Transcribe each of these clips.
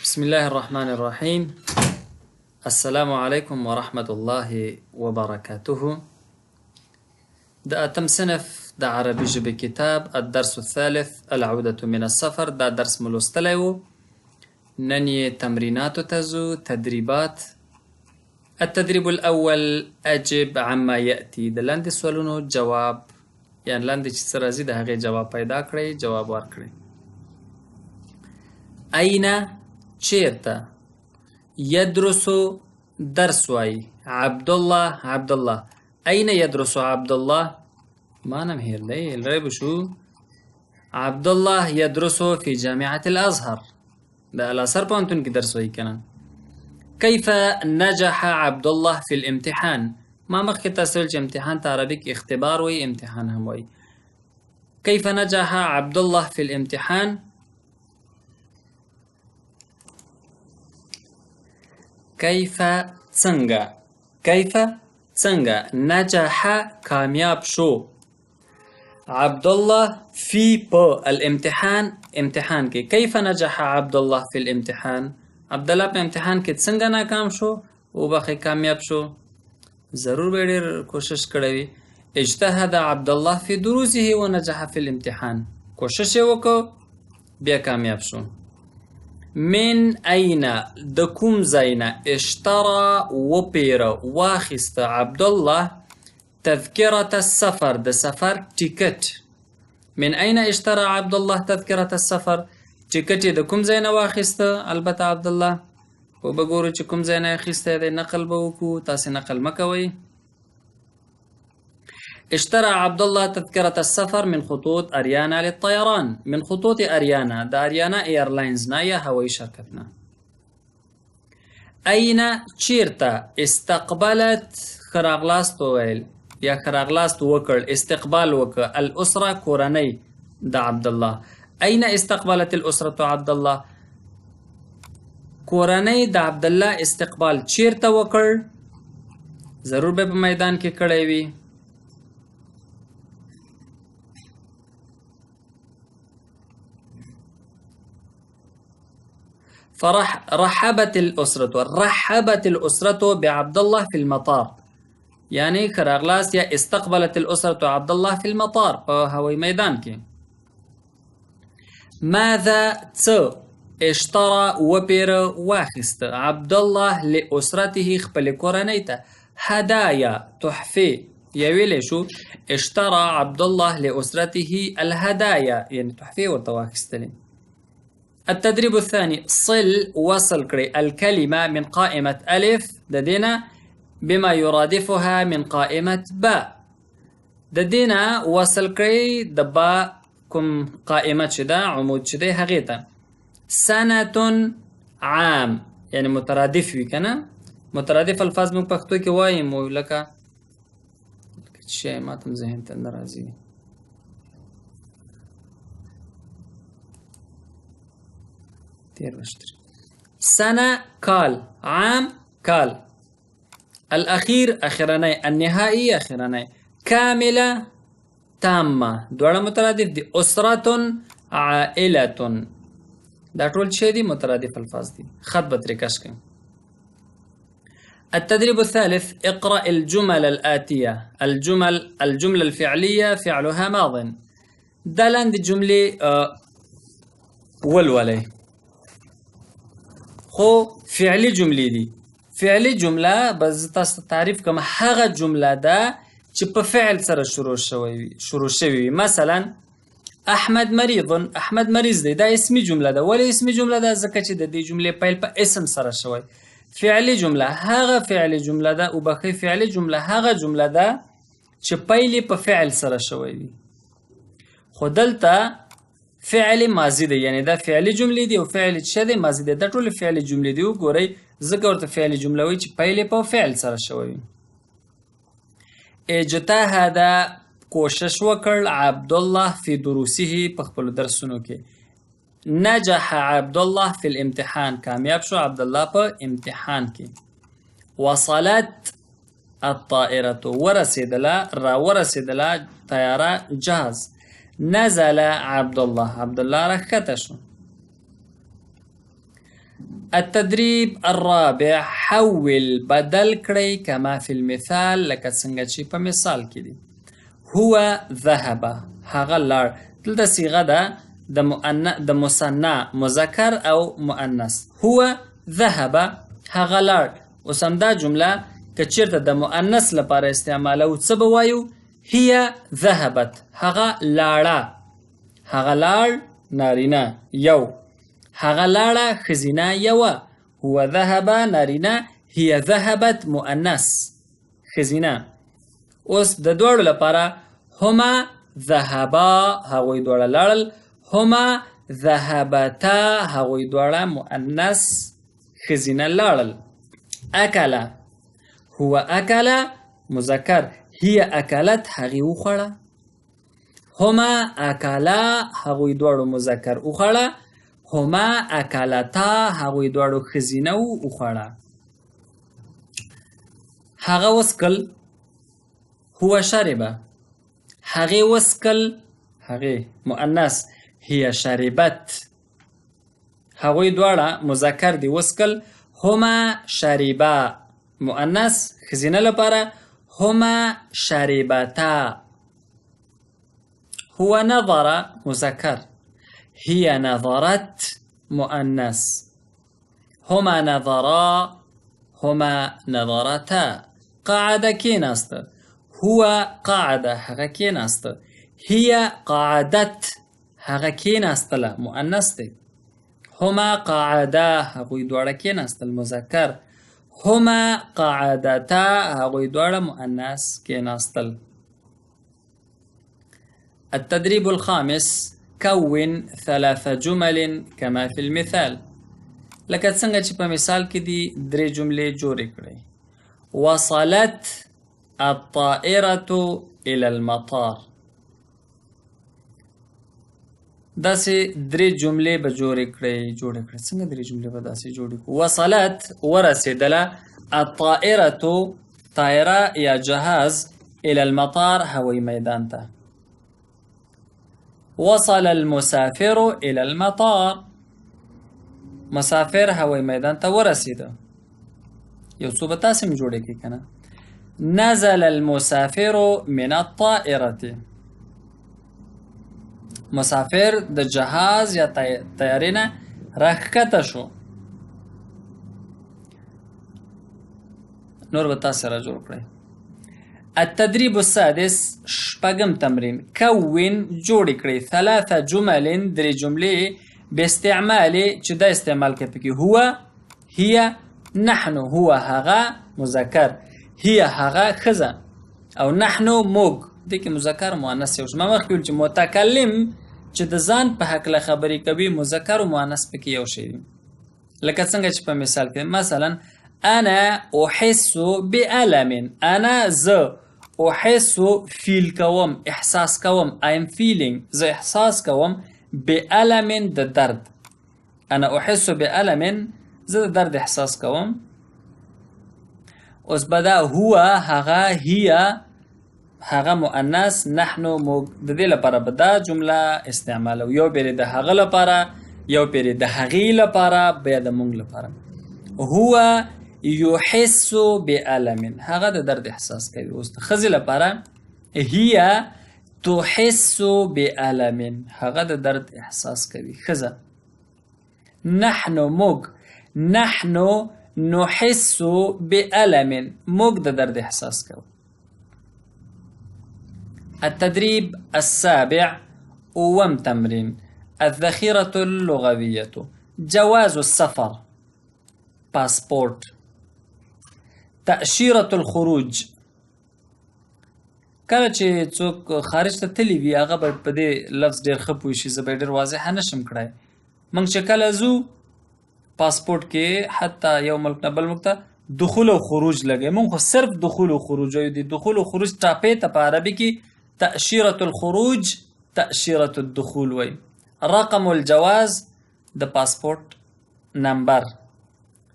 بسم الله الرحمن الرحیم السلام علیکم ورحمة الله وبرکاته د اتم صنف د عربي ژبې کتاب الدرس الثالث العودة من السفر دا درس مو لوستلی و. نن یې تمریناتو ته ځو. تدریبات. التدریب الاول اجب عما یأتي، د لاندې سوالونو جواب، یعنی لاندې چې څه راځي د هغې جواب پیدا کړئ، جواب ورکړئ. اين چیرته، يدرس درس وایي، عبدالله عبدالله، اين يدرس عبدالله؟ ما نم هېر دی لرې به شو. عبدالله يدرس في جامعة الازهر، د الازهر پوهنتون کې درس وایي که نه؟ كيف نجح عبدالله في الامتحان؟ ما مخکې تاسو ویل چې امتحان ته عربي کې اختبار وایي، امتحان هم وایي. كيف نجح عبدالله في الامتحان؟ كيف څنګه، كيف څنګه، نجح کامیاب شو، عبدالله في په، الامتحان امتحان کې. كيف نجح عبدالله في الامتحان؟ عبدالله په امتحان کې څنګه ناکام شو؟ وبخښئ، کامیاب شو. ضرور به ډېر کوشش کړی وي. اجتهد عبدالله في دروسه ونجح في الامتحان، کوشش یې وکړ بیا کامیاب شو. من اين د کوم ځای نه، اشترا وپیره واخیسته، عبدالله تذکرة السفر د سفر ټیکټ. من اين اشترى عبدالله تذکرة السفر؟ ټیکټ یې د کوم ځای نه واخیسته؟ البته عبدالله وبه ګورو چې کوم ځای نه یې اخیستی دی، نقل به وکړو، تاسې نقل مه کوئ. اشترى عبدالله تذکرة السفر من خطوط اريانا للطيران، من خطوط اريانا د اريانا ایرلاینز نه یا هوایي شرکت نه. اين چیرته، استقبلت ښه راغلاست وویل یا ښه راغلاست وکړ، استقبال وکړ، الاسره کورنۍ د عبدالله. اين استقبلت الاسره عبدالله؟ کورنۍ د عبدالله استقبال چیرته وکړ؟ ضرور به په میدان کې کړی وي. فرح رحبت الأسرة، رحبت الأسرة بعبد الله في المطار، يعني خراغلاس یا استقبلت الأسرة عبد الله في المطار په هوایي میدان کې. ماذا څه، اشترى وپیره واخیست، عبدالله لأسرته خپل کورنۍ ته، هدايا تحفې، یا ویلی شو اشترى عبدالله لأسرته الهدايا، یعنی تحفې ورته واخیستلې. التدريب الثاني صل وصل کړئ الكلمة من قائمة ألف د دینه بما يرادفها من قائمة باء. د دینه وصل کړئ د با کوم قائمه چې ده، عمود چې دی هغې ته. سنة عام یعنی مترادف وي که نه؟ مترادف الفاظ موږ پښتو کې وایم لکه چې ما ته هم ذهن ته نه راځي. تیر وشتري. سنة کال، عام کال، الأخير اخرنی، النهائي اخرنی، کامله تامه، دواړه مترادف دي. اسرة عائلة، دا ټول څه دي؟ مترادف الفاظ دي. خط به ترې کش کړئ. التدريب الثالث اقرأ الجمل الآتية. الجملة الفعلية فعلها ماض. دا لاندې جملې ولولئ، خو فعلي جملې دي. فعلي جمله به زه تاسو ته تعریف کړم، هغه جمله ده چې په فعل سره شروع شوی وي. مثلا احمد مریض، احمد مریض دی، دا اسمي جمله ده. ولې اسمي جمله ده؟ ځکه چې د دې جملې پیل په اسم سره شوی. فعلي جمله هغه فعلي جمله ده، وبخښئ، فعلي جمله هغه جمله ده چې پیل یې په فعل سره شوی وي. خو دلته فعل ماضي دی، یعنی دا فعلي جملې دي او فعل څه دی؟ ماضي دی. دا ټول فعلي جملې دي. وګورئ، ځکه ورته فعلي جمله وایي چې پیل یې په فعل سره شوی وي. اجتهد کوشش وکړ، عبدالله فی دروسه په خپلو درسونو کې. نجح عبدالله فی الامتحان، کامیاب شو عبدالله په امتحان کې. وصلت الطائرة ورسېدله، را ورسېدله طیاره جهاز. نزل عبدالله، عبدالله راښکته شو. التدريب الرابع، حول بدل کړئ کما فی المثال، لکه څنګه چې په مثال کې دي. هو ذهب، هغه لاړ. دلته صیغه ده د مثنا مذکر او مؤنث. هو ذهب، هغه لاړ. اوس همدا جمله که چیرته د مؤنث لپاره استعمالوو څه به وایو؟ هي ذهبت، هغه لاړه. هغه لاړ نارینه یو، هغه لاړه ښځینه یوه. هو ذهب نارینه، هي ذهبت مؤنث ښځینه. اوس د دواړو لپاره هما ذهبا، هغوی دواړه لاړل. هما ذهبتا، هغوی دواړه مؤنث ښځینه لاړل. اکله، هو اکله مذکر، هي اکلت، هغې وخوړه. هما اکلا، هغوی دواړو مذکر وخوړه. هما اکلتا، هغوی دواړو ښځینه وخوړه. هغه وڅکل، هو شربه، هغې وڅکل، هغې مؤنث، هي شربت، هغوی دواړه مذکر دي وڅکل. هما شربا مؤنث ښځینه لپاره، هما شربتا. هو نظر مذکر، هي نظرت مؤنث، هما نظرا، هما نظرتا. قعد کېناست، هو قعد هغه کېناست، هي قعدت هغه کېناستله مؤنث دی. هما قعدا، هغوی دواړه کېناستل مذکر. هما قعدتا، هغوی دواړه مؤنث کېناستل. التدريب الخامس، كون ثلاث جمل كما في المثال. لکه څنګه چې په مثال کې دي درې جملې جوړې کړئ. وصلت الطائرة إلى المطار. داسې درې جملې به جوړې کړئ، جوړې کړئ. څنګه درې جملې به داسې جوړې کړو؟ وصلت ورسېدله، الطائرة طائره یا جهاز، إلى المطار هوایي میدان ته. وصل المسافر إلى المطار، مسافر هوایي میدان ته ورسېده. یو څو به تاسې هم جوړې کړئ که نه. نزل المسافر من الطائرة، مسافر د جهاز یا طیارې نه راښکته شو. نور به تاسې را جوړ کړئ. التدريب السادس، شپږم تمرین، کون جوړې کړئ ثلاثه جمل درې جملې باستعمال چې دا استعمال کوي پکې هو، هي، نحن. هو هغه مذکر، هي هغه ښځه، او نحن موږ. دې کې مذکر مؤنث یو شی. ما مخکې وویل چې متکلم چې د ځان په هکله خبرې کوي مذکر او مؤنث پکې یو شی دي. لکه څنګه چې په مثال کې، مثلا انا احس بألم، انا زه، احس فیل کوم، احساس کوم، I am feeling، زه احساس کوم، بألم د درد. انا احس بألم، زه د درد احساس کوم. اوس به دا هو هغه، هي هغه مؤنث، نحن موږ. د دې لپاره به دا جمله استعمالو، یو پیرې د هغه لپاره، یو پیرې د هغې لپاره، بیا د موږ لپاره. هو يحس بألم، هغه د درد احساس کوي. اوس د ښځې لپاره هي تحس بألم، هغه د درد احساس کوي، ښځه. نحن موږ، نحن نحس بألم، موږ د درد احساس کوو. التدريب السابع، أوم تمرين، الذخيرة اللغوية، جواز السفر، باسبورت، تأشيرة الخروج. کله چې څوک خارج ته تللی وي هغه به په دې لفظ ډېر ښه پوه شي، زه به یې ډېر واضحه نه شم کړی. موږ چې کله ځو پاسپورت کې حتی یو ملک نه بل ملک ته دخول او خروج لګوي، موږ خو صرف دخول او خروج وایو. د دخول او خروج ټاپې ته په عربي کې تأشيرة الخروج، تأشيرة الدخول وایي. رقم الجواز د پاسپورت نمبر،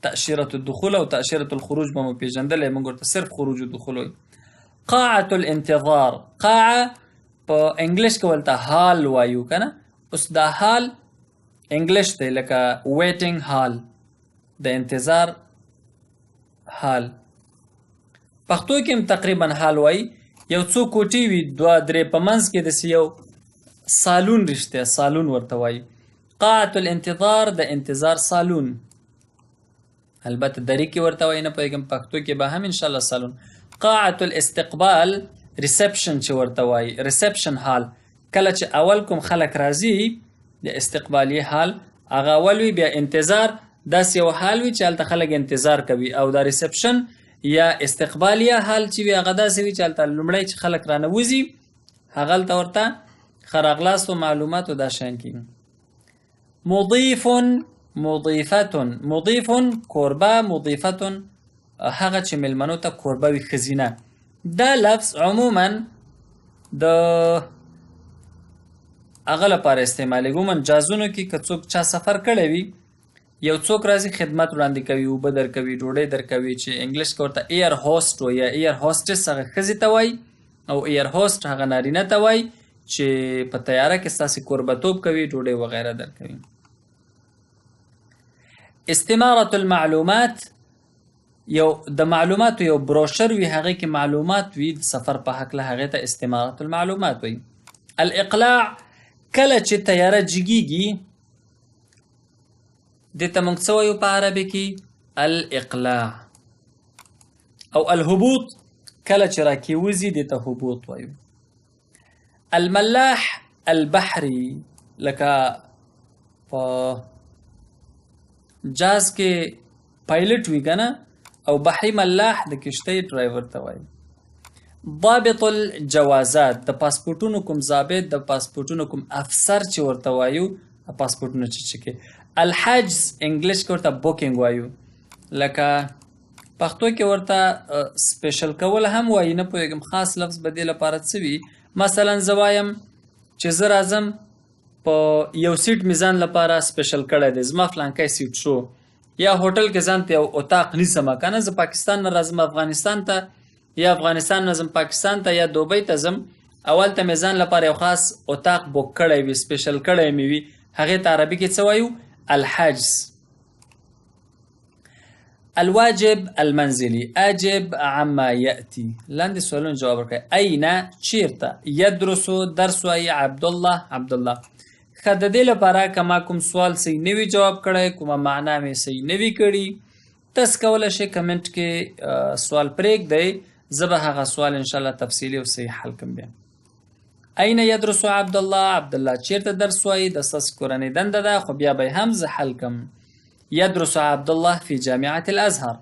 تأشيرة الدخول او تأشيرة الخروج به مو پېژندلی، موږ ورته صرف خروج او دخول وایو. قاعة الانتظار، قاعة په انګلیش کې ورته هال وایو که نه، اوس دا هال انګلیش دی لکه waiting hall. د انتظار حال، پښتو کې هم تقریبا حال وایي. یو څو کوټې وي، دوه درې، په منځ کې داسې یو سالون، رښتیا سالون ورته وایي. قاعة الانتظار د انتظار سالون، البته دری کې ورته وایي، نه پوهېږم پښتو کې به هم انشاءالله سالون. قاعة الاستقبال reception چې ورته وایي، reception hall، کله چې اول کوم خلک راځي د استقبالیه hall هغه اول وي، بیا انتظار داسې یو hall وي چې هلته خلک انتظار کوي. او دا reception یا استقبالیه hall چې وي هغه داسې وي چې هلته لومړی چې خلک رانوځي هغلته ورته ښه راغلاست او معلومات او دا شیان کېږي. مضیف، مضیفة، مضیف کوربه، مضیفة هغه چې میلمنو ته کوربه وي ښځینه. دا لفظ عموما د هغه لپاره استعمالېږي، عموما جازونو کې که څوک چا سفر کړی وي، یو څوک راځي خدمت وړاندې کوي، اوبه درکوي، ډوډۍ درکوي، چې انګلیش کې ورته air host وایي یا air hostess هغه ښځې ته وایي او air host هغه نارینه ته وایي چې په طیاره کې ستاسې کوربتوب کوي، ډوډۍ وغیره درکوي. استمارة المعلومات یو د معلوماتو یو بروشر وي، هغې کې معلومات وي د سفر په هکله، هغې ته استمارة المعلومات وایي. الاقلاع کله چې طیاره جګیږي دې ته موږ څه وایو په عربي کې؟ الاقلاع. او الهبوط کله چې راکېوځي دې ته هبوط وایو. الملاح البحري لکه په جاز کې پایلټ وي که نه، او بحري ملاح د کښتۍ ډرایور ته وایي. ضابط الجوازات د پاسپورټونو کوم ضابط، د پاسپورټونو کوم افسر چې ورته وایو، پاسپورټونه چې چکې. الحجز انګلیش کې ورته booking وایو، لکه پښتو کې ورته special کول هم وایي، نه پوهېږم خاص لفظ به دې لپاره څه وي. مثلا زه وایم چې زه راځم په یو seat مې ځان لپاره special کړی دی، زما فلانکی seat شو، یا هوټل کې ځان ته یو اتاق نیسم که نه، زه پاکستان نه راځم افغانستان ته، یا افغانستان نه ځم پاکستان ته، یا دوبۍ ته ځم، اول ته مې ځان لپاره یو خاص اتاق book کړی وي، special کړی مې وي، هغې ته عربي کې څه وایو؟ الحجز. الواجب المنزلي أجب عما يأتي، لاندې سوالونو جواب ورکړئ. أين چیرته، يدرس درس وایي عبدالله، عبدالله. ښه د دې لپاره که ما کوم سوال صحیح نه وي جواب کړی، کومه معنا مې صحیح نه وي کړي، تاسو کولی شئ comment کې سوال پرېږدئ، زه به هغه سوال انشاءالله تفصیلي او صحیح حل کړم. بیا أين يدرس عبدالله، عبدالله چیرته درس وایي؟ د ستاسو کورنۍ دنده ده، خو بیا به یې هم زه حل کړم. يدرس عبد الله في جامعة الأزهر.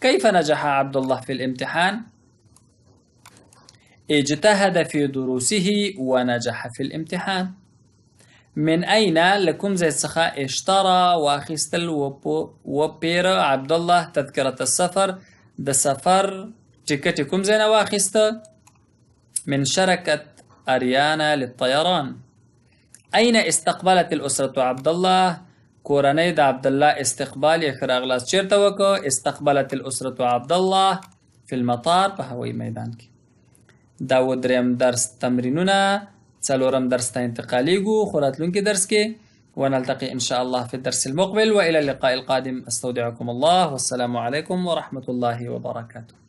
كيف نجح عبد الله في الامتحان؟ اجتهد في دروسه ونجح في الامتحان. من أين لكم زي څخه اشترى واخیستل وپېره عبد الله تذکرة السفر، د سفر ټیکټ کوم ځای نه واخیسته؟ من شركة أريانا للطيران. أين استقبلت الأسرة عبد الله؟ کورنۍ د عبدالله استقبال یې ښه راغلاست چیرته وکړ؟ استقبلت الأسرة عبدالله في المطار، په هوایي میدان کې. دا و دریم درس تمرینونه، څلورم درس ته انتقالیږو خو راتلونکي درس کې. ونلتقي إن شاء الله في الدرس المقبل، وإلى اللقاء القادم، أستودعكم الله، والسلام عليكم ورحمة الله وبركاته.